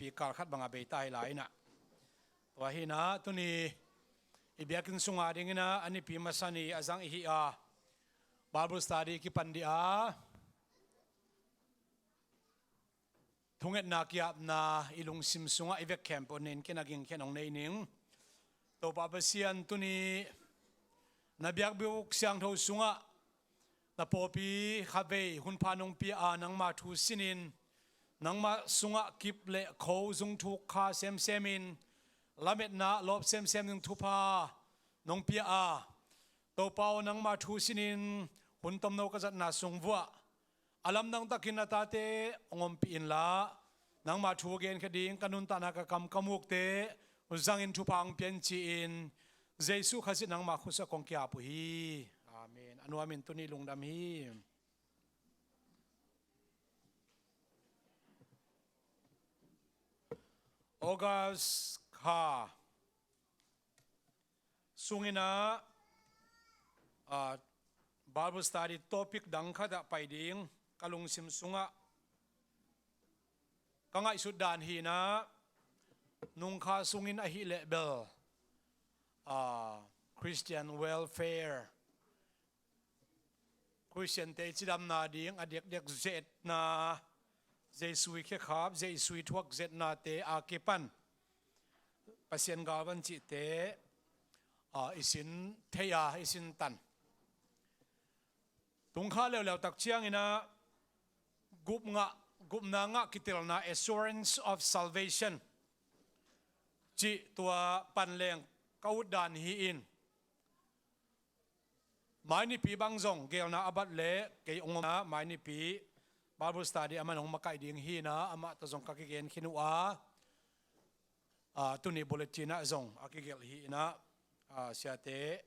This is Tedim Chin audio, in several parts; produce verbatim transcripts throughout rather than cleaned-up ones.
Pi kal khat banga beita hi lai inah. Tua hi inah tuni i biakinn sunga ding inah a nipi masa ni a zang ihi a, Bible study kipan dih a, thungetna kiapna i lungsim sungah i vek khempeuh nen ken a gingkhen hong nei ning. Topa Pasian, tuni na biakbuk siangtho sungah na pawlpi khavei hunpha nong pia a, nangma thu sinin nangma sungah kip le kho zungthuk kha semsemin lametna lawp semsem ding thupha nong pia a, Topa aw, nangma thu sinin hun tomno ka zatna sung vuah a lamdang takin a tate hong ompih inla, nangma thu genkhia ding ka nuntakna ka kam ka mukte zangin thupha hong pia in ci-in Jesuh Khazih nangma khutsa kong kiap uh hi. Amen. A nuamin tuni lungdam hi. August kha sungin ah, ah, Bible study topic dang khatah pai ding ka lungsim sungah ka ngaihsut dan hi inah, nungkha sungin ahih leh bel, ah, Christian welfare, Christian-te i cidamna ding a diakdiak zetna, Jesuh i khekhap, Jesuh i thuak zetnate a kipan Pasian galvan cihte, ah, i sin thei a, i sin tan. Tungkha leuleu tak ciangin ah gupna ngah, gupna ngah kitelna, assurance of salvation cih tua panleng ka ut dan hi in, mai nipi bang zong gelna a bat leh kei hong om a, mai nipi Bible study aman hong makaih ding hi inah amah tawh zong ka kigen khin uh a, ah, tuni bulletin ah zong a kigelh hi inah, ah, siate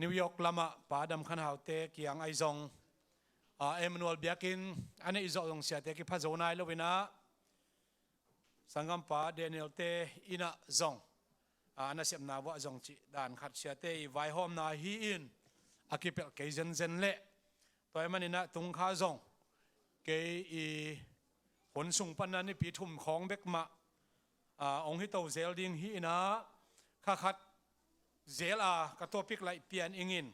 New York lamah Pa Dam Khan Haute kiang ahi zong, ah, Emmanuel biakinn a neih zawh zong siate kipha zo nai lo inah, sanggampa Daniel-te inn ah zong, ah, nasepna vuah zong cih dan khat siate i vaihawmna hi in, a kipelh kei zenzen leh tua ahih manin ah tungkha zong kei i hun sung pan a nipi thum khawng bek mah, ah, hong hi to zel ding hi inah, kha khat zel a ka topic laih pian ing in,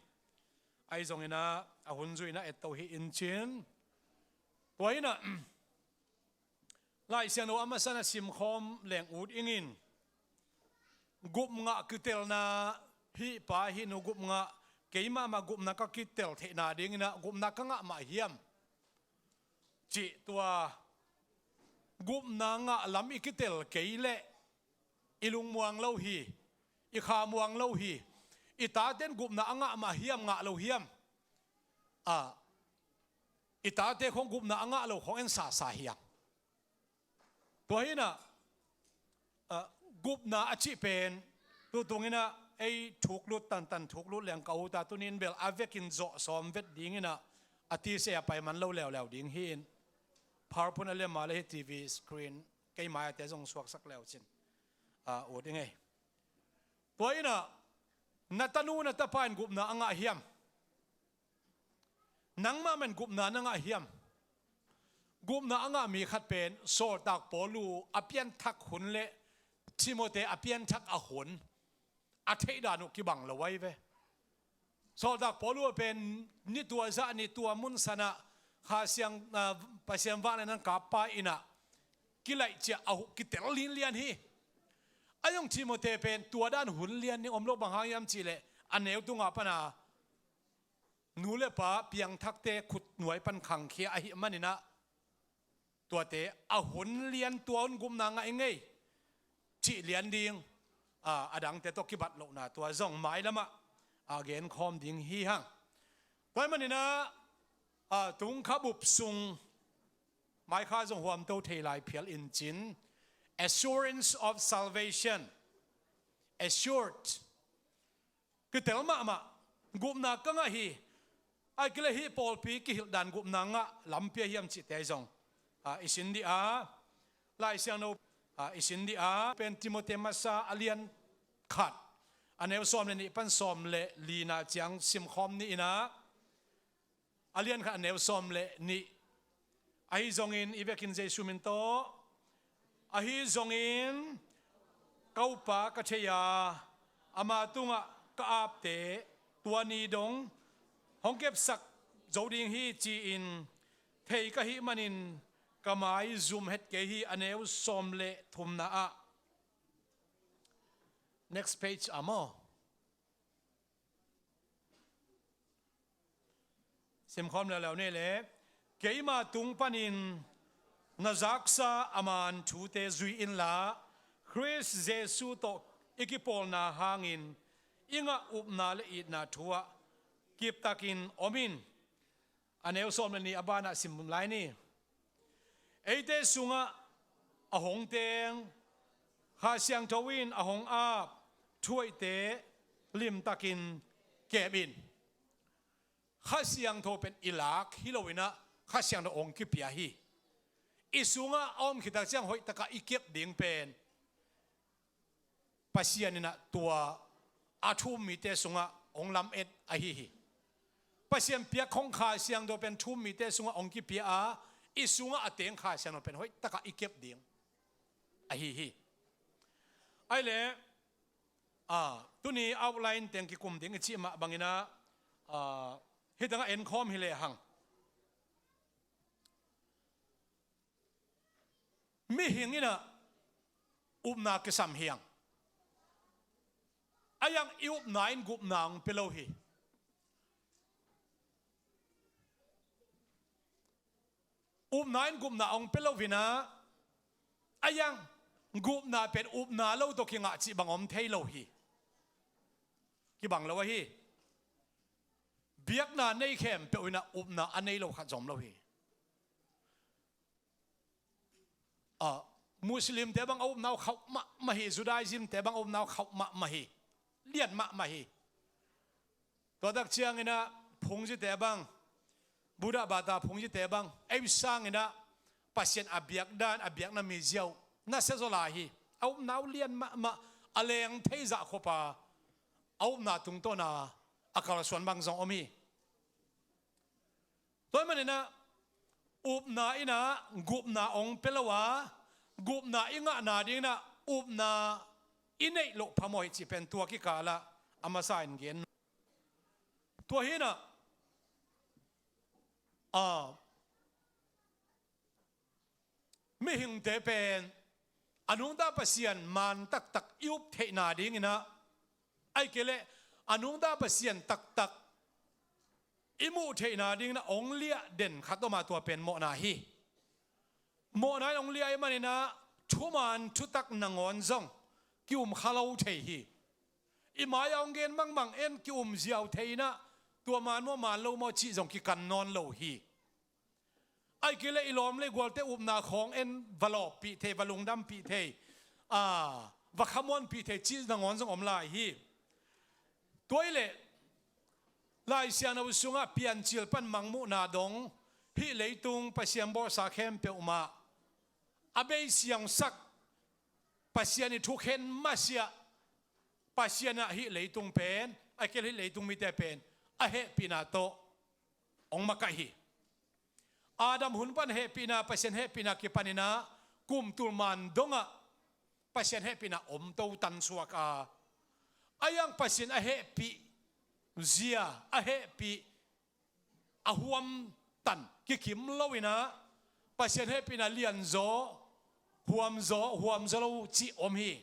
ahi zongin ah a hun zuihna et to hi in cin. Tua hi inah Lai Siangtho a masa na simkhawm leng ut ing in, gupna ngah kitelna, hih pa hih nu gupna ngah, kei mahmah gupna ka kitel theihna ding inah gupna ka ngah mah hiam cih tua gupna ngah lam i kitel kei leh i lungmuang lo hi, i khamuang lo hi. I taten gupna a ngah mah hiam, ngah lo hiam? Ah, i tate khong gupna a ngah lo khong en sasa hiam? Tua hi inah, ah, gupna a cih pen tutung inah ei thuklut tantan thuklut leng ka ut a, tuni in bel a vekin zawh sawm vet ding inah a tise a pai man lo leuleu ding hi in, PowerPoint a liam a leh hih T V screen kei mai-ate zong suaksak leu cin, ah, ut ing ei. Tua inah na tanu na tapa in gupna a ngah hiam? Nangmah man gupna na ngah hiam? Gupna a ngah mi khat pen sawltak Paul uh a pianthak hun leh Timothy a pianthak a hun a theih dan uh kibang lo ahi ve. Sawltak Paul uh pen ni tua zah ni tua mun sanah Kha Siang, ah, Pasian vanglian kap pa inah kilaih ciah a kitel linlian hi. A zong Timothy pen tua dan hun lian ni om lo, bang hang hiam cih leh a neu tunga pana nu le pa piangthakte khutnuai pan khangkhia ahih manin ah tuate a hun lian tua hun gupna ngah ing ei cih lian ding, a, a dangte tawh kibat lohna tua zong mailamah a genkhawm ding hi hang. Tua ahih manin ah, a, tungkha bup sung maikha zong huamto thei lai phial in cin, assurance of salvation, assured, kitel mahmah, gupna ka ngah hi. Ahih kei leh hih pawlpi kihilh dan gupna ngah lampi a hiam cihte ahi zong, a, i sin dih a, Lai Siangtho, a, i sin dih a, pen Timothy masa a lian khat, a neu sawm le nih pan sawm le lina ciang simkhawm ni in ah, a lian khat a neu sawm le nih. Ahi zongin i vekin Jesuh min tawh Ahi zongin ka uppa ka thei a, ama tungah ka apte tua ni dong hong kepsak zo ding hi ci-in thei ka hih manin ka mai zum het kei hi. A neu sawm le thumna ah. Next page ah maw. Simkhawm leuleu ni le, keima tung panin na zaksa a man thute zui inla, Khrist Jesuh tawh i kipawlna hangin i ngah upna le itna thu ah kiptakin om in. A neu sawm le nih a banah sim lai ni. Eite sungah a hong teng Kha Siangtho in a hong ap thuaihte limtakin kem in. Kha Siangtho pen i lak hi lo inah Kha Siangtho hong kipia hi. I sungah a om khit tak ciang hoih takah i kep ding pen Pasian inah tua a thu-um mite sungah hong lamet ahi hi. Pasian piak khong Kha Siangtho pen thu-um mite sungah hong kipia a, i sungah a teng Kha Siangtho pen hoih takah i kep ding ahi hi. Ahi le, a, tuni outline teng kikum ding i cih mah banginah, a, hih tangah enkhawm hi lehang. Mihing inah upna kisam hi hang. A iang i upna in gupna hong pia lo hi. Upna in gupna hong pia lo inah a iang gupna pen upna lo tawh kingah cih bang om thei lo hi. Kibang lo ahi. Biakna nei khempeuh inah upna a nei lo khat zom lo hi. A, Muslimte bang a upna uh khauh mahmah hi, Judaismte bang a upna uh khauh mahmah hi, lian mahmah hi. Tua tak cianginah phungzite bang, Buddha bata phungzite bang, ei sanginah Pasian a biak dan, a biakna mi ziau na sia zaw lai hi. A upna uh lian mahmah, a leng thei zah khop a, a upna tungtawna a kalsuan bang zong om hi. Tua ahih maninah upna inah gupna hong pia lo a, gupna i ngahna dinginah upna i neih loh phamawh hi cih pen tua kikalah a masa in gen. Tua hinah, a, mihingte pen a nungta Pasian man taktak i up theihna dinginah, ahih kei leh a nungta Pasian taktak i muh theihna dinginah hong liah den khat om a, tua pen mawhna hi. Mawhna in hong liah ahih maninah thuman thutak nangawn zong ki-um kha lo thei hi. I mai-ah hong gen mangmang en ki-um ziau thei inah tua man maw man lo maw cih zong kikan nawn lo hi. Ahih kei leh i lawm le i gualte upna khawng en va lawppih thei, va lungdampih thei, a, va khamuanpih thei cih nangawn zong om lai hi. Tua ahih leh Lai Siangtho sungah Piancil pan mangmuhna dong, hih leitung Pasian bawlsa khempeuh mah a bei siangsak, Pasian i thukhen masiah, Pasian ah hih leitung pen, ahih kei leh hih leitung mite pen a hehpihna tawh hong makaih hi. Adam hun pan hehpihna, Pasian hehpihna kipaninah kum tul man dongah Pasian hehpihna om to tansuak a, a iang Pasian a hehpih zia, a hehpih a huam tan kikim lo inah Pasian hehpihna lianzaw, huamzaw, huamzaw lo cih om hi.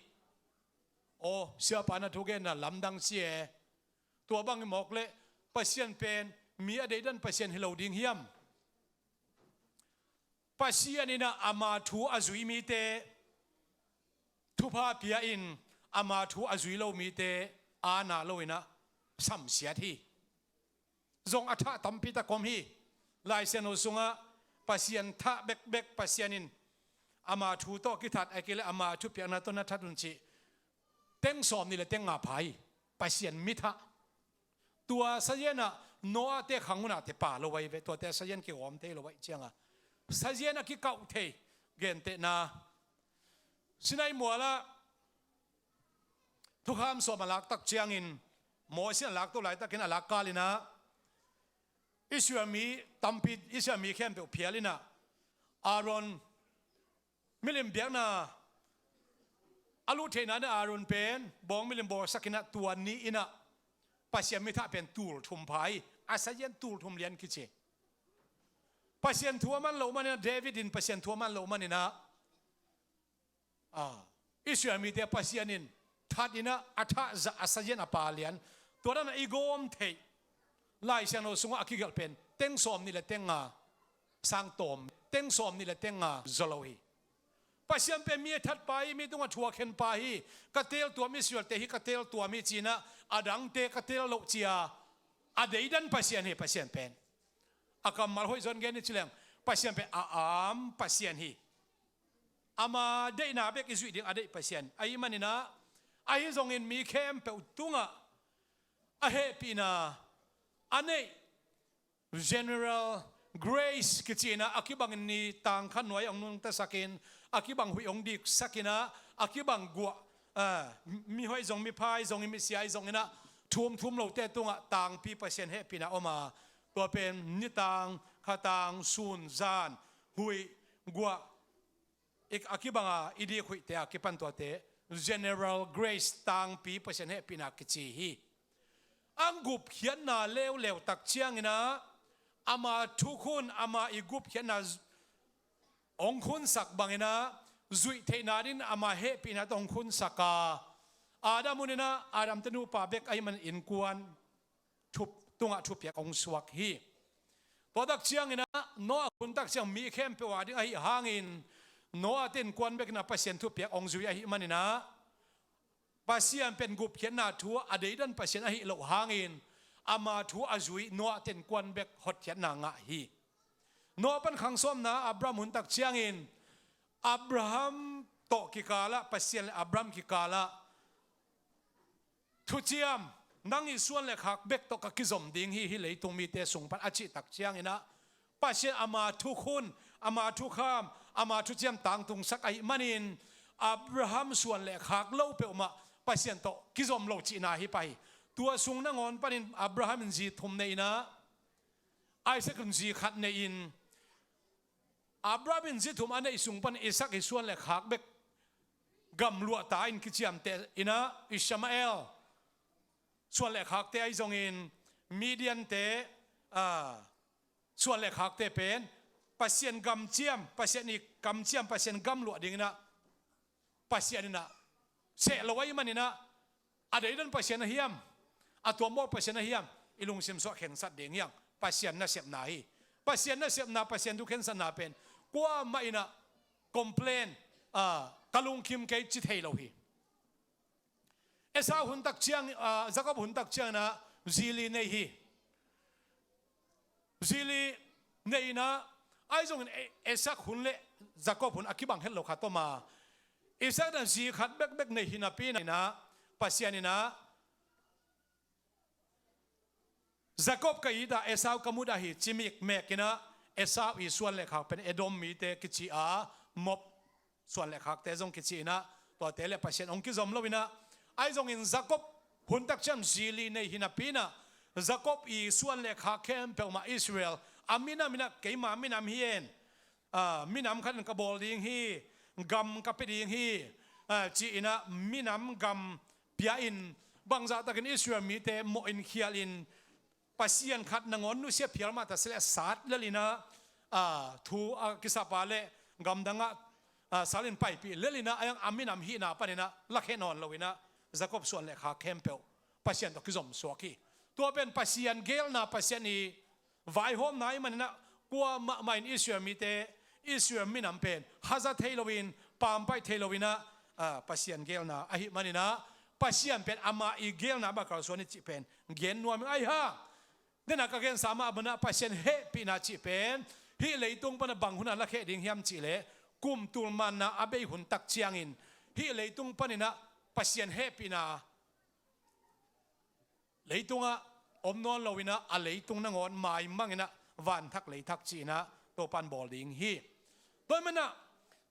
Aw, siapa na thugenna lamdang ci e. Tua bang hi mawk leh Pasian pen mi a deihdan Pasian hi lo ding hiam? Pasian inah ama thu a zui mite thupha pia in, ama thu a zui lo mite aana lo inah samsiat hi. Zong a thah tampi tak om hi. Lai Siangtho sungah Pasian thah bekbek, Pasian in ama thu tawh kithat, ahih kei leh ama thupiakna tawh na that un cih teng sawm nih le teng nga pha hi. Pasian mi thah. Tua sazianah Noah te khang hunah te pha lo ahi ve. Tuate sazian kigawm thei lo ahi cianga sazian a kikauh thei. Gentehna, Sinai mualah thukham sawm a lak tak ciangin, Moses in a lak to laitakin a lak kal inah Israel mi tampi, Israel mi khempeuh phial inah Aaron milim biakna A lut theihna in ah Aaron pen bawng milim bawlsak in ah tua ni in ah Pasian mithah pen tul thum pha hi. A sazian tul thum lian kici. Pasian thu a man loh man in ah, David in Pasian thu a man loh man in ah, ah, Israel mite Pasian in that in ah a thah zah a sazian a pha lian. Tua dan a i gawm theih Lai Siangtho sungah a kigelh pen teng sawm nih le teng nga sang tawm, teng sawm nih le teng nga zaw lo hi. Pasian pen mi a that pa hi, mi tungah thu a khen pa hi. Ka teeltuam Israel-te hi, ka teeltuam hi ci in ah, a dangte ka teel loh ci a, a deidan Pasian hi. Pasian pen a kammal hoih zaw in gen ni ci leng, Pasian pen a am Pasian hi. Ama deihna bek i zuih ding a deih Pasian ahih man in ah, ahi zongin mi khempeuh tungah a hehpihna a neih, general grace kici in ah, a kibangin ni tang khat nuai hong nungtasak in, a kibang huih hong diksak in ah, a kibang guah, ah, mihoih zong, miphai zong, misia zong in ah, thum thum lote tungah tangpi Pasian hehpihna om a, tua pen nitang, khatang, sun, zan, huih, guah, i, a kibang a i dik huihte a kipan tuate, general grace, tangpi Pasian hehpihna kici hi. A gupkhiatna leuleu tak ciang in ah, ama thukhun, ama i gupkhiatna z-, hong khunsak bang in ah, zuih theihna dingin ama hehpihna tawh hong khunsak a, Adam hun in ah, Adam-te nupa bek ahih man innkuan thup-, tungah thupiak hong suak hi. Tua tak ciang in ah, Noah hun tak ciang mi khempeuh a ding ahih hangin, Noah-te innkuan bek in ah Pasian thupiak hong zui ahih man in ah, Pasian pen gupkhiatna thu a deidan Pasian ahih loh hangin, ama thu a zui Noah-te innkuan bek hotkhiatna ngah hi. Noah pan khang sawmna Abraham hun tak ciangin, Abraham tawh kikal ah, Pasian le Abraham kikal ah, thuciam, nang i suan le khak bek tawh ka kizom ding hi, hih leitung mite sung pan, a cih tak ciang in ah, Pasian ama thukhun, ama thukham, ama thuciam tangtungsak ahih manin, Abraham suan le khak lo peuhmah Pasian tawh kizom lo cihna hi pah hi. Tua sung nangawn panin Abraham in zi thum nei in ah, Isaac in zi khat nei in, Abraham in zi thum a neih sung pan Isaac i suan le khak bek gamluah ta in kiciamteh in ah, Ishmael suan le khakte ahi zongin, Midian-te, ah, suan le khakte pen Pasian gamciam, Pasian i kamciam, Pasian gamluah ding in ah, Pasian in ah seh lo ahih man in ah, a deidan Pasian a hiam, a tuam mawk Pasian a hiam, i lungsim sungah khensat ding hi hang. Pasian nasepna hi. Pasian nasepna, Pasian thu khensatna pen kuamah in ah complain, ah, ka lungkim kei ci thei lo hi. Esau hun tak ciang, ah, Jacob hun tak ciang in ah zi li nei hi. Zi li nei in ah, ahi zongin E-, Isaac hun le Jacob hun a kibang het lo khat om a, Isaac in ah zi khat bekbek nei hi napi in ah, Pasian in ah Jacob ka it a, Esau ka mudah hi, ci mikmek in ah, Esau i suan le khak pen Edom mite kici a, Moab suan le khakte zong kici in ah, tuate le Pasian hong kizom lo in ah, ahi zongin Jacob hun tak ciang zi li nei hi napi in ah, Jacob i suan le khak khempeuh mah Israel, a minam in ah keima minam hi hen, ah, minam khat in ka bawl ding hi, gam ka pia ding hi, ah, ci in ah minam gam pia in, bangzah takin Israel mite mawh in khial in, Pasian khat nangawn nusia phial mah ta se leh sat lel in ah, ah, thu a kisap a le gamdang ah, ah, sal in paipih lel in ah, a yang a minam hihna pan in ah lakhe nawn lo in ah, Jacob suan le khak khempeuh Pasian tawh kizom suak hi. Tua pen Pasian geelna, Pasian i vaihawmna ahih man in ah, kuamah mah in Israel mite, Israel minam pen haza thei lo in, pampaih thei lo in ah, ah, Pasian geelna ahih man in ah, Pasian pen ama i geelna bang kalsuan i cih pen gen nuam ing. Ahi hang, den a ka gensa mah bang in ah, Pasian hehpihna cih pen hih leitung pan a bang hun a lakheh ding hiam cih leh, kum tul manna a bei hun tak ciangin hih leitung pan in ah Pasian hehpihna leitungah om nawn lo in ah, a leitung nangawn maimang in ah, vanthak leithak ci in ah Topa'n bawl ding hi. Tua ahih man in ah,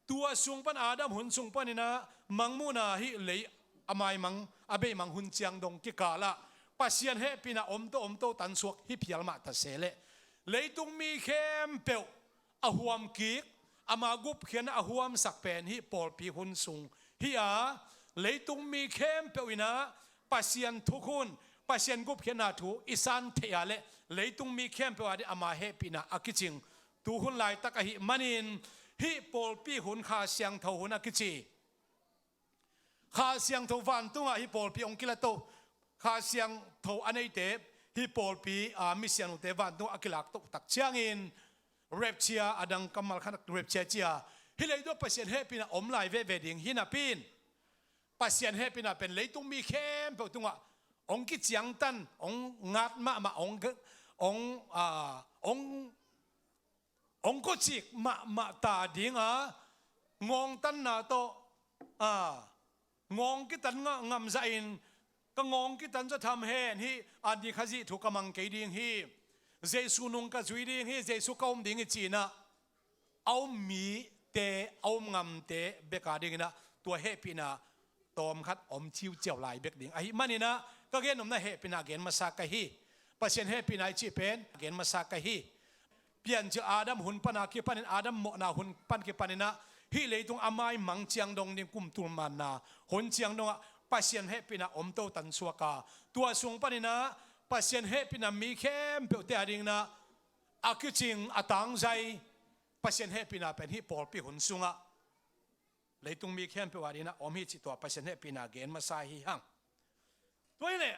tua sung pan, Adam hun sung pan in ah, mangmuhna hih lei a maimang, a beimang hun ciang dong kikal ah Pasian hehpihna om to om to tan suak hi phial mah ta se leh, leitung mi khempeuh a huam kik, ama gupkhiatna a huamsak pen hih pawlpi hun sung hi a, Leitung mi khempeuh in ah Pasian thukhun, Pasian gupkhiatna thu i san theih a leh leitung mi khempeuh ading ama hehpihna a kicing tu hun laitak ahih manin, hih pawlpi hun Kha Siangtho hun a kici. Kha Siangtho vantungah hih pawlpi hong kila to. Kha Siangtho a neite, hih pawlpi a misianute vantungah a kilak to tak ciangin, rapture, a dang kammal khat rapture ci a, hih leitung Pasian hehpihna om lai veve ding hi napi in, Pasian hehpihna pen leitung mi khempeuh tungah hong kiciangtan, hong ngat mahmah, hong, hong, a, hong hong kawcik mahmah ta ding a, ngawngtanna tawh, a, ngawng kitan ngah ngamzah in, ka ngawng kitan zaw tham hen, hih a ni Khazih thu ka mang kei ding hi, Jesu nung ka zui ding hi, Jesu ka um ding hi ci-in ah a um mite, a um ngamte bek a dingin ah tua hehpihna tawmkhat om ciuciau lai bek ding ahih manin ah, ka gen nopna hehpihna gen masa ka hi. Pasian hehpihna i cih pen gen masa ka hi. Piancil Adam hun pan a kipanin, Adam mawhna hun pan kipanin ah, hih leitung a maimang ciang dong ding kum tul manna hun ciang dongah Pasian hehpihna om to tan suak a, tua sung panin ah Pasian hehpihna mi khempeuhte a dingin ah a kicing, a tangzai Pasian hehpihna pen hih pawlpi hun sungah leitung mi khempeuh a dingin ah om hi cih tua Pasian hehpihna gen masa hi hang. Tua hi leh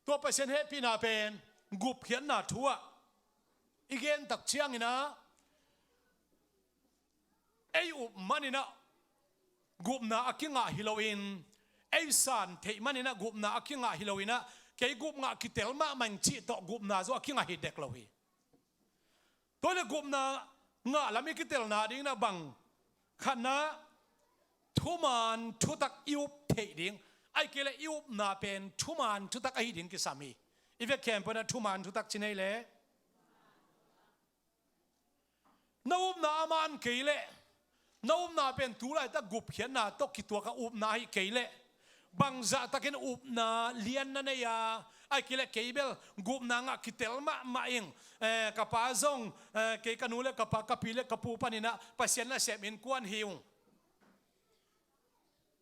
tua Pasian hehpihna pen gupkhiatna thu ah i gen tak ciangin ah, ei up manin ah gupna a kingah hi loin, ei san theih manin ah gupna a kingah hi loin ah, kei gup ngah kitel mahmah ing cih tawh gupna zong a kingah hi dek lo hi. Tua hi leh gupna ngah lam i kitelna dingin ah bang, khatna, thuman thutak i up theih ding. Ahih kei leh i upna pen thuman thutak ahi ding kisam hi. I vek khempeuh in ah thuman thutak ci ni leh, na upna a man kei leh, na upna pen tu laitak gupkhiatna tawh kituak a upna ahih kei leh, bangzah takin upna lian na nei a, ahih kei leh kei bel gupna ngah kitel mahmah ing, eh, ka pa zong, eh, kei ka nu le ka pa, ka pi le ka pu panin ah Pasian nasem innkuan hi ung.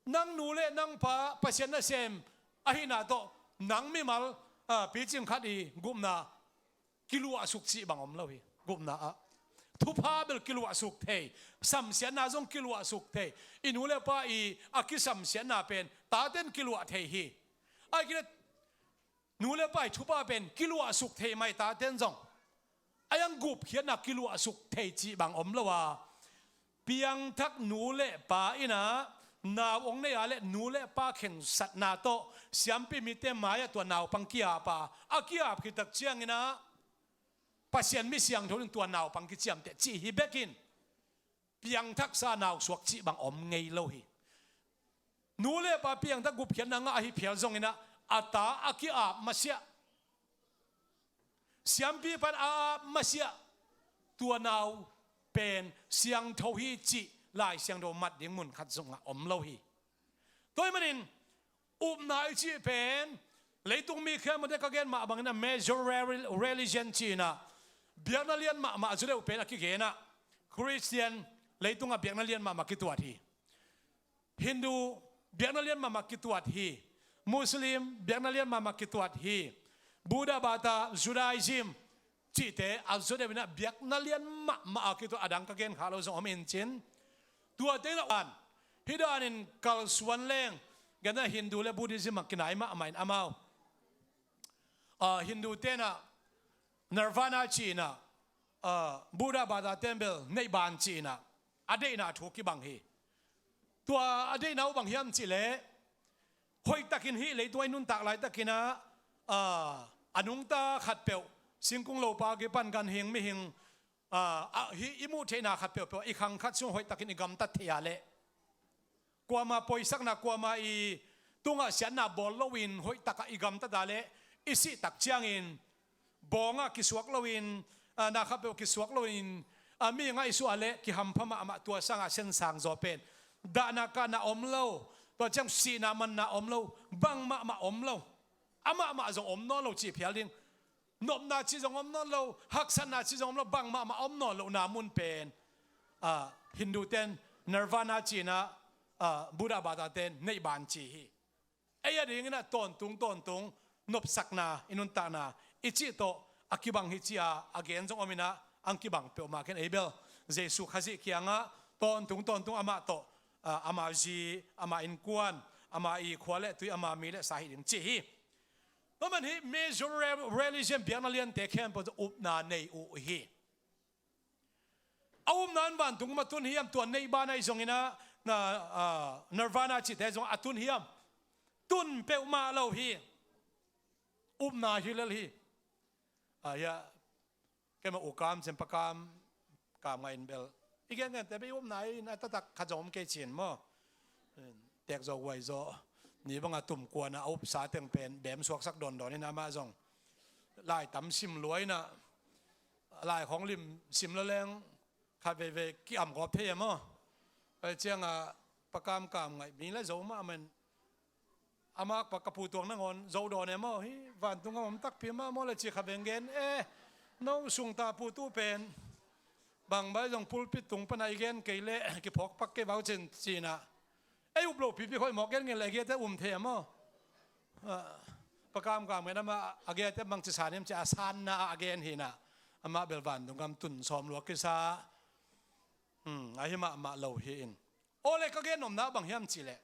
Nang nu le nang pa Pasian nasem ahihna tawh nang mimal, ah, picing khat i gupna kiluahsuk cih bang om lo hi. Gupna ah thupha bel kiluahsuk thei, samsiatna zong kiluahsuk thei. I nu le pa i a kisamsiatna pen taten kiluah thei hi. Ahih kei leh nu le pa i thupha pen kiluahsuk thei mai, taten zong. A yang gupkhiatna kiluahsuk thei cih bang om lo a, piangthak nu le pa in ah nau hong nei a leh nu le pa khengsatna tawh siampi mite mai-ah tua naupang ki-ap a, a ki-ap khit tak ciangin ah Pasian mi siangtho in tua naupang kiciamteh cih hi bek in, piangthaksa nausuak cih bang om ngei lo hi. Nu le pa piangthak gupkhiatna ngah ahi phial zongin ah, a ta a ki-ap masiah, siampi pan a ap masiah, tua nau pen siangtho hi cih Lai Siangtho mat ding mun khat zong ah om lo hi. Tua ahih manin, upna i cih pen, leitung mi khempeuhte ka gen mah bangin ah major reli-, religion ci-in ah, biakna lian mahmah zaw deuh pen a kigen ah, Khristian leitungah biakna lian mahmah kituat hi. Hindu biakna lian mahmah kituat hi. Muslim biakna lian mahmah kituat hi. Buddha, Bata, Judaism cihte a zaw deuh in ah biakna lian mahmah a kituat, a dang ka gen kha lo zong om in cin. Tuate in ah, hih danin kalsuan leng, gen ah Hindu le Buddhism ah kinai mahmah in amau, ah, Hindu-te in ah Nirvana ci-in ah, ah, Buddha, Bata-te in bel neihban ci-in ah a deihna thu kibang hi. Tua a deihna uh bang hiam cih leh, hoihtakin hih leitung a i nuntak laitakin ah, ah, a nungta khatpeuh, singkung lopa kipan ganhing mihing, ah, ah, hih i muh theihna khat peuhpeuh i khang khat sung hoihtakin i gamtat theih a leh, kuama poisakna, kuama i tungah siatna bawl loin hoihtakah i gamtat a leh, i sih tak ciangin bawngah kisuak loin, ah, na khat peuh kisuak loin, ah, mihingah i suah leh kihampha mahmah, tua sangah siansang zaw pen dahna kahna om lo, tua ciang sihna manna om lo, bang mahmah om lo, amahmah zong om nawn lo cih phial ding. Nopna cih zong om nawn lo, haksatna cih zong om lo, bang mahmah om nawn lohna mun pen, ah, Hindu-te in Nirvana ci-in ah, ah, Buddha bata ten neih ban ci hi. Ei a dingin ah tawntung tawntung nopsakna, i nuntakna i cih tawh a kibang hi ci-a a gen zong om in ah, ang kibang peuhmah khin ei bel Jesu Khazih kiangah tawntung tawntung amah tawh, ah, ama zi, ama innkuan, ama i khua le tui, ama mi le sa hi ding ci hi. Tua man hi major re-, religion biakna liante khempeuh upna nei uh hi. A upna in vantung gam a tun hiam, tua neih ban ahi zongin ah, na, ah, nirvana cihte zong a tun hiam? Tun peuhmah lo hi. Upna hi lel hi. Ah, ya, keimah U Kam cin, Pa Kam, Kam Ngaih in bel i gen gen te bel i upna in a taktak khat zong om kei cin maw. Tek zaw guai zaw. Ni banga tum kuana a upsa teng pen bem suaksak dawndawn in amah zong lai tam sim lua in ah, lai khawng lim sim lo leng khat veivei ki-am gawp thei e maw. Pai ciangah Pa Kam Kam Ngaih mi la zo mah men, amah pa ka pu tuang nangawn zo dawn e maw, hi vantung gam om takpi mah maw le ci kha veng gen e. No sungta pu tu pen bang bai zong pulpit tung pana i gen kei le kiphawk pak kei vau cin cin ah, ei up lo pipi khoi mawk gen ngen le a giate um thei a maw. Ah, Pa Kam Kam Ngaih in amah a giate bangci san hiam ci a sanna ah a gen hi in ah, amah bel vantung gam tun sawm lua kisa. Hmm, ahi mahmah lo hi in. Aw le, ka gen nopna bang hiam cih leh,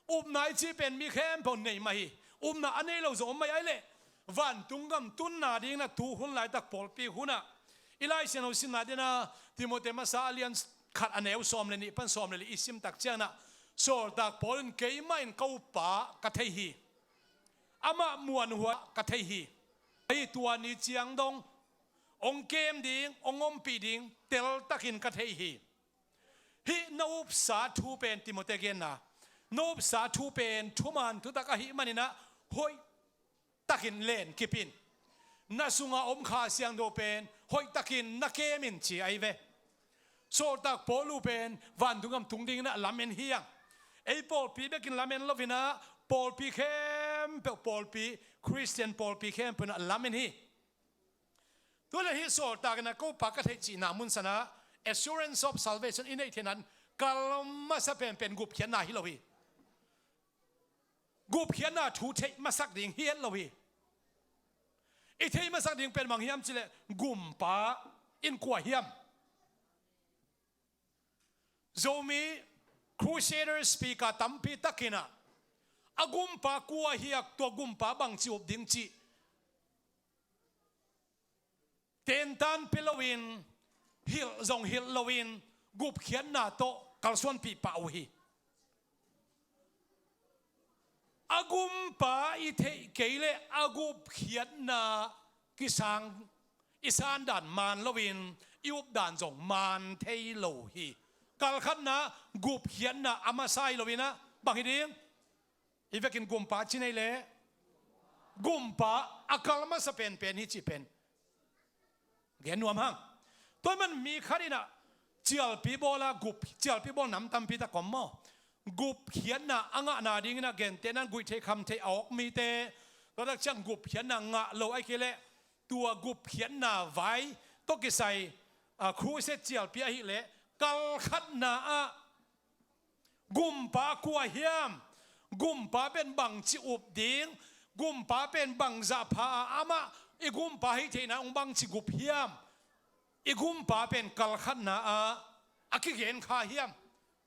upna i cih pen mi khempeuh nei mah hi. Upna a nei lo zong om mah hi. Ahi leh vantung gam tunna dingin ah tu hun laitak pawlpi hunah i Lai Siangtho hong simna dingin ah Timoti masa a lian khat a neu sawm le nih pan sawm le li i sim tak ciangin ah, sawltak Paul in, keimah in ka uppa ka thei hi. Amah muanhuai ka thei hi. Ahi, tua ni ciang dong hong kem ding, hong ompih ding teltakin ka thei hi. Hih na upsa thu pen, Timoti genna, na upsa thu pen thuman thutak ahih manin ah hoihtakin len kip in. Na sunga om Kha Siangtho pen hoihtakin na kem in ci ahi ve. Sawltak Paul uh pen vantung gam tung dingin ah lamen hi hang. Ei pawlpi bekin lamen lo in ah, pawlpi khempeuh, pawlpi, Khristian pawlpi khempeuh in ah lamen hi. Tua le hih sawltak in ah ka uppa ka theih cihna mun sanah assurance of salvation i neih theihna in kal masa penpen gupkhiatna hi lo hi. Gupkhiatna thu theih masak ding hi het lo hi. I theih masak ding pen bang hiam cih leh, gumpa in kua hiam? Zomi Crusader speaker tampi takin ah, a gumpa kua hiam, tua gumpa bangci up ding cih tentan pia loin, hilh zong hilh loin, gupkhiatna tawh kalsuanpih pah uh hi. A gumpa i theih kei leh a gupkhiatna kisang, i sandan man loin, i updan zong man thei lo hi. Kalkhatna, gupkhiatna a masa hi loin ah, bang hi ding? I vekin gumpa ci nei leh, gumpa a kal masa penpen hi cih pen gen nuam hang. Tua man mi khat in ah cialpi bawl a, gup, cialpi bawl nam tampi tak om maw. Gupkhiatna a ngahna dingin ah gentehna in guihtheih khamtheih a awk mite, tua tak ciang gupkhiatna ngah lo ahih kei leh, tua gupkhiatna vai tawh kisai, ah, crusade cialpi ahih leh, kalkhatna ah, gumpa kua hiam? Gumpa pen bangci up ding? Gumpa pen bangzah pha a amah i gumpa hih theihna hong bangci gup hiam? I gumpa pen kalkhatna ah a kigen kha hiam?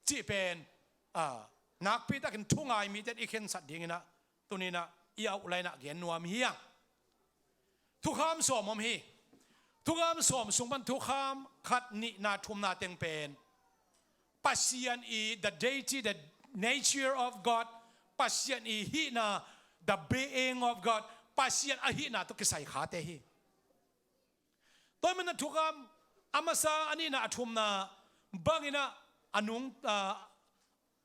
Cih pen, ah, nakpi takin thungai mite in i khensat dingin ah, tuni in ah i outline ah gen nuam hi hang. Thukham sawm om hi. Thukham sawm sung pan thukham khat, nihna, thumna teng pen Pasian i, the deity, the nature of God, Pasian i hihna, the being of God, Pasian a hihna tawh kisai khate hi. Tua man a thukham a masa, a nihna, a thumna bangin ah a nung, ah,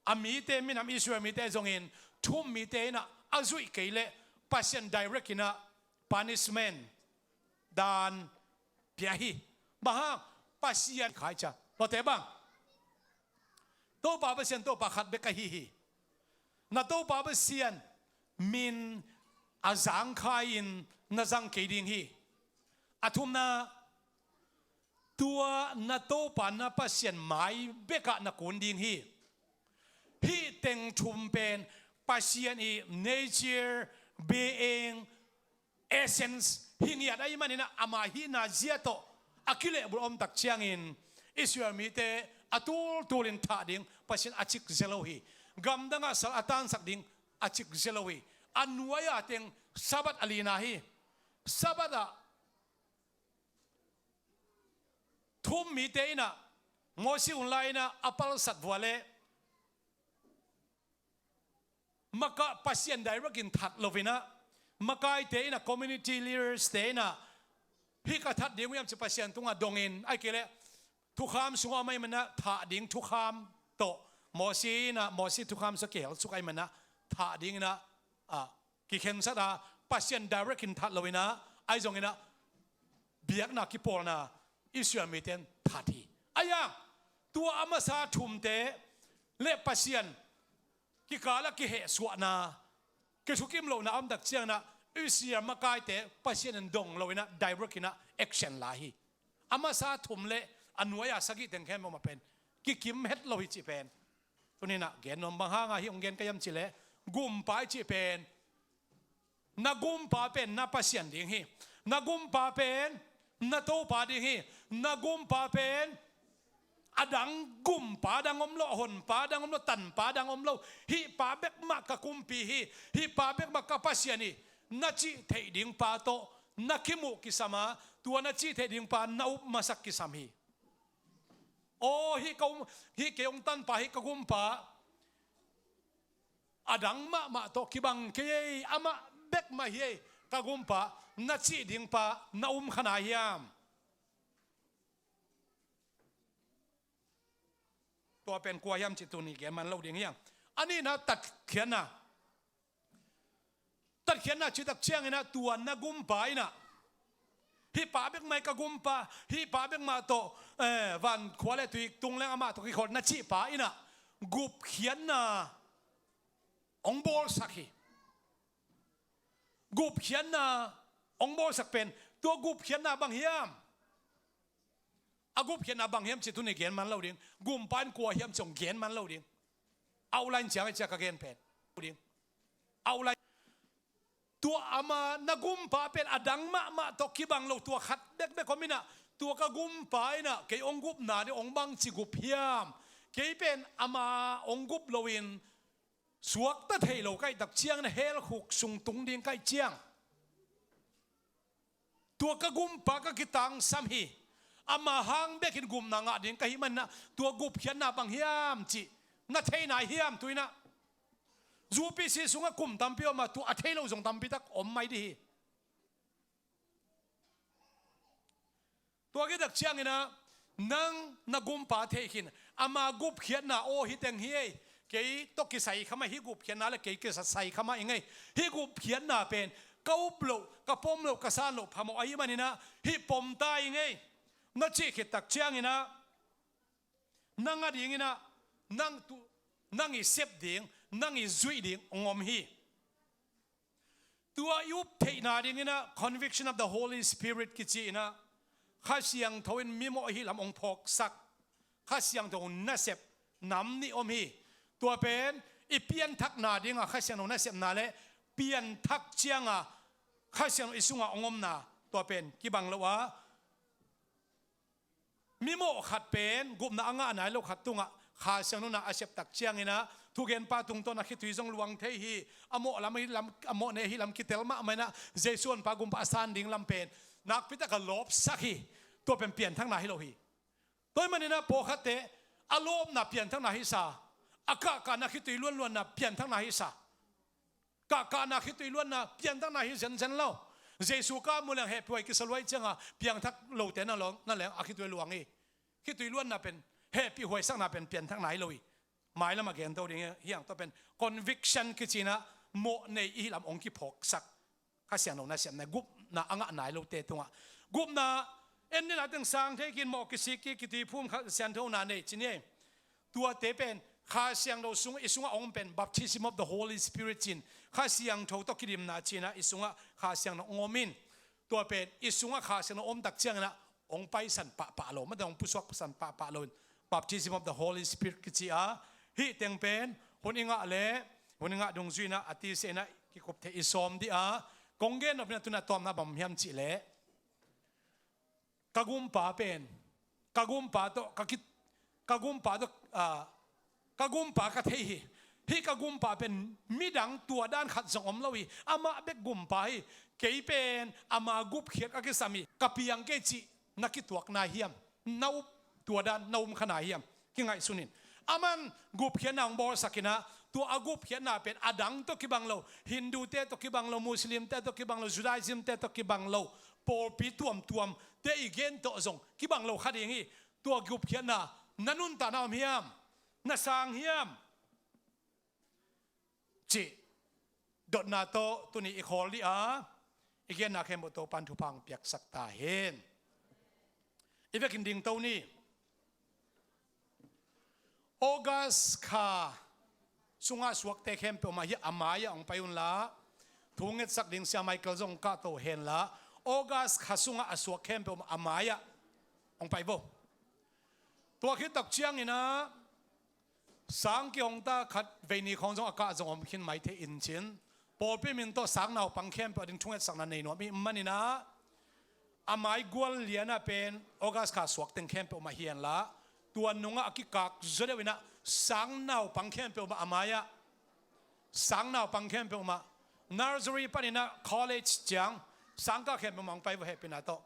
a mite, minam Israel mite zongin, thu-um mite in ah a zuih kei leh Pasian direct in ah punishment, daan pia hi. Bang hang? Pasian khaicia. Mawte bang? Topa Pasian, Topa khat bek ahi hi. Na Topa Pasian min a zangkhai-in na zang kei ding hi. A thumna, tua na Topa na Pasian mai bekah na kun ding hi. Hih teng thum pen Pasian i nature, being, essence hi ngiat ahih manin ah ama hihna zia tawh a kilehbulh a om tak ciangin Israel mite a tultul in thah ding Pasian a cik zia lo hi. Gamdang ah sal a tansak ding a cik zia lo hi. A nuai-a teng Sabbath a lina hi. Sabbath ah thum mite in ah Moses hun lai in ah a palsat vua leh maka Pasian direct in that lo in ah, makaite in ah, community leaders te in ah, hih ka that ding uh hiam ci Pasian tungah dong in, ahih kei leh thukham sungah om ahih manin ah thah ding thukham tawh Moses in ah, Moses thukham sungah kihel suk ahih manin ah thah ding in ah, ah, kikhensat a, Pasian direct in that lo in ah, ahi zongin ah biakna kipawlna Israel mite in that hi. Ahi hang tua a masa thumte leh Pasian kikal ah kihehsuahna, kithukim lohna a om tak ciangin ah Israel makaite Pasian in dong lo in ah direct in ah action la hi. A masa thum leh a nuai-a sagih teng khempeuh mah pen kikim het lo hi cih pen tuni in ah gen nuam. Bang hangah hih hong gen ka hiam cih leh, gumpa i cih pen na gumpa pen na Pasian ding hi. Na gumpa pen na Topa ding hi. Na gumpa pen a dang gumpa dang om lo, a honpa dang om lo, tanpa dang om lo. Hih pa bek mah ka kumpi hi. Hih pa bek mah ka Pasian hi, na cih theih ding pa tawh na kimuh kisam a, tua na cih theih ding pa na up masak kisam hi. Aw, hih ka um, hih kei hong tanpa, hih ka gumpa a dang mahmah tawh kibang kei ei, amah bek mah hi ei, ka gumpa, na cih ding pa na um kha nai hiam? Tua pen kua hiam cih tuni gen man lo ding hi hang. A nihna tatkhiatna. Tatkhiatna cih tak ciangin ah tua na gumpa in ah, hih pa bek mah hi ka gumpa, hih pa bek mah tawh, eh, van khua leh tui tung leng amah tawh kikholh na cih pa in ah gupkhiatna hong bawlsak hi. Gupkhiatna hong bawlsak pen, tua gupkhiatna bang hiam? A gupkhiatna bang hiam cih tuni gen man lo ding. Gumpa in kua hiam cih hong gen man lo ding. Outline ciang a ciang ka gen pen ding. Outline. Tua ama na gumpa pen a dang mahmah tawh kibang lo, tua khat bekbek om in ah, tua ka gumpa in ah kei hong gupna ding, hong bangci gup hiam? Kei pen ama hong gup loin suakta thei lo ka hih tak ciangin ah hell khuk sung tung ding ka hih ciang, tua ka gumpa ka kitangsam hi. Ama hang bekin gupna ngah ding ka hih manin ah, tua gupkhiatna bang hiam cih na thei nai hiam? Tu in ah U P C sungah kum tampi om a, tua a thei lo zong tampi tak om mai ding hi. Tua khit tak ciangin ah nang na gumpa thei khin, ama gupkhiatna, aw, hih teng hi ei, kei tawh kisai kha mah, hih gupkhiatna leh kei kisai kha mah ing ei. Hih gupkhiatna pen ka up loh, ka pom loh, ka san loh phamawh ahih manin ah hih pom ta ing ei, na cih khit tak ciangin ah nang adingin ah nang tu, nang i sep ding, nang i zuih ding hong om hi. Tua i up theihna dingin ah conviction of the Holy Spirit kici in ah, Kha Siangtho in mimawh ahih lam hong phawksak Kha Siangtho nasep nam nih om hi. Tua pen i pianthakna dingah Kha Siangtho nasepna leh pianthak ciangah Kha Siangtho i sungah hong omna, tua pen kibang lo a, mimawh khat pen gupna a ngah nai lo khat tungah Kha Siangtho na a sep tak ciangin ah thugenpa tungtawn a khitui zong luang thei hi. A mawh lam, a mawh ne hi lam kitel mahmah in ah Jesu honpa gumpa a san ding lam pen nakpi tak a lawpsak hi. Tua pen pianthakna hi lo hi. Tua ahih manin ah pawlkhatte a lawpna pianthakna hi sa, a kahkahna khitui luanluanna pianthakna hi sa. Kahkahna khitui luanna pianthakna hi zenzen lo. Jesu ka mu leng hehpihhuai kisa luai ciangah piangthak lote na leng, na leng a khitui luang hi. Khitui luanna pen, hehpihhuaisakna pen pianthakna hi lo hi. Mailam a gento ding hi hang. Tua pen conviction kici in ah mawh nei i hih lam hong kiphawksak Kha Siangtho nasepna, gupna a ngah nai lote tungah. Gupna en nilh a teng sang thei khin, mawh kisik kik, kituiphum Kha Siangtho na nei ci ni ei. Tuate pen Kha Siangtho sung, i sungah hong om pen baptism of the Holy Spirit ci-in, Kha Siangtho tawh kidimna ci-in ah i sungah Kha Siangtho hong om in. Tua pen i sungah Kha Siangtho om tak ciangin ah hong paisan pahpah lo, mate hong pusuaksan pahpah lo in, baptism of the Holy Spirit kici a, hih teng pen Hun i ngah leh, hun i ngah dungzui inah a tisia inah kikup thei i sawm dih a, kong gen nop inah tu-in a tawpna bang hiam cih leh, ka gumpa pen, ka gumpa tawh ka ki, ka gumpa tawh, ah, ka gumpa ka thei hi. Hih ka gumpa pen midang tua dan khat zong om lo hi. Amah bek gumpa hi. Kei pen ama gupkhiat ka kisam hi. Ka piang kei cih na kituak nai hiam? Na up tua dan na um kha nai hiam? Kingaihsun in. Aman gupkhiatna hong bawlsak inah, tua a gupkhiatna pen adang tawh kibang lo, Hindute tawh kibang lo, Muslimte tawh kibang lo, Judaismte tawh kibang lo, pawlpi tuamtuamte i gen tawh zong kibang lo kha ding hi. Tua gupkhiatna na nuntakna om hiam? Na sang hiam? Cih dotna tawh tuni i khawl dih a, i genna khempeuh Topan thupha hong piaksak ta hen. I vekin dingto ni. August kha sungah suakte khempeuh mah hi a, a mai-ah hong pai unla, thu ngetsak ding Sia Michael zong kahto henla, August kha sungah a suak khempeuh mah a mai-ah hong pai vo. Tua khit tak ciangin ah, sang kihong ta khat vei ni khawng zong a kah zong om khin mai thei in cin. Pawlpi min tawh sang naupang khempeuh ading thungetsakna nei nuam i hih manin ah, a mai gual lianah pen August kha suak teng khempeuh mah hi henla, tua nungah a kikak zaw deuh inah sang naupang khempeuh mah a mai-ah, sang naupang khempeuh mah, nursery panin ah college ciang, sang kah khempeuh mah hong pai vo, hehpihna tawh.